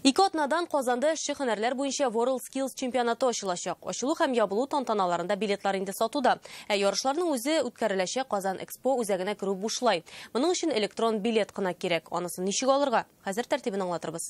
2 атнадан Казанда эшче һөнәрләр буенча WorldSkills чемпионаты ачылачак. Ачылу һәм ябылу тантаналарында билетлар инде сатуда. Ә ярышларның үзе үткәреләчәк Казан Экспо үзәгенә керү бушлай. Моның өчен электрон билет кына кирәк. Анысын ничек алырга? Хәзер тәртибен аңлатырбыз.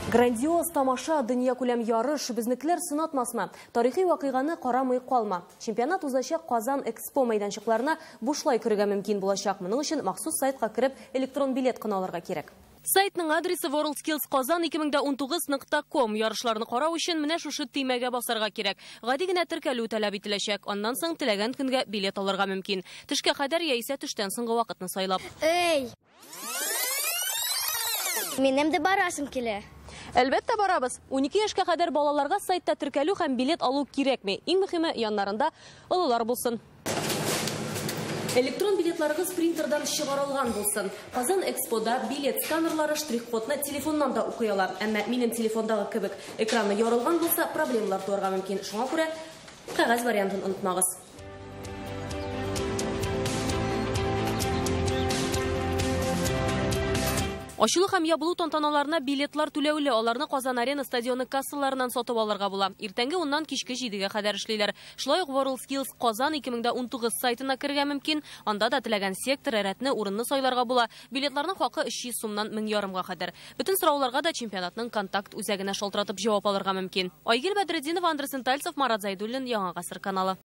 Грандиоз тамаша, дөньякүләм ярыш, безнекеләр сынатмасмы? Тарихи вакыйганы карамый калма. Чемпионат узачак Казан Экспо мәйданчыкларына бушлай керергә мөмкин булачак. Моның өчен махсус сайтка кереп, электрон билет кына алырга кирәк. Сайтның адресы worldskillskazan2019.com. Ярышларны карау өчен менә шушы төймәгә басарга кирәк. Гади генә теркәлү таләп ителәчәк. Аннан соң теләгән көнгә билет алырга мөмкин. Төшкә кадәр яисә төштән соңгы вакытны сайлап. Эй! Минем дә барасым килә. Әлбәттә, барабыз. 12 яшькә кадәр балаларга сайтта теркәлү һәм билет алу кирәкми. Иң мөһиме, яннарында олылар булсын. Электрон билетларыгыз принтердан чыгарылган булсын. Казан Экспода билет сканерлары штрих-кодны телефоннан да укый ала. Әмма минем телефондагы кебек экраны ярылган булса, проблемалар туарга мөмкин. Шуңа күрә кәгазь вариантын онытмагыз. Ачылу һәм ябылу тантаналарына билетлар түләүле. Аларны Казан Арена стадионы кассаларыннан сатып алырга була. Иртәнге 10-нан кичке 7-гә кадәр эшлиләр. Шулай ук WorldSkills Казан 2019 сайтына керергә мөмкин. Анда да теләгән сектор, рәтне, урынны сайларга була. Билетларның хакы 300 сумнан 1500-га кадәр. Бөтен сорауларга да чемпионатның контакт үзәгенә шалтыратып җавап алырга мөмкин. Айгөл Бәдретдинова, Андрей Сентальцев, Марат Зайдуллин, Яңа Гасыр каналы.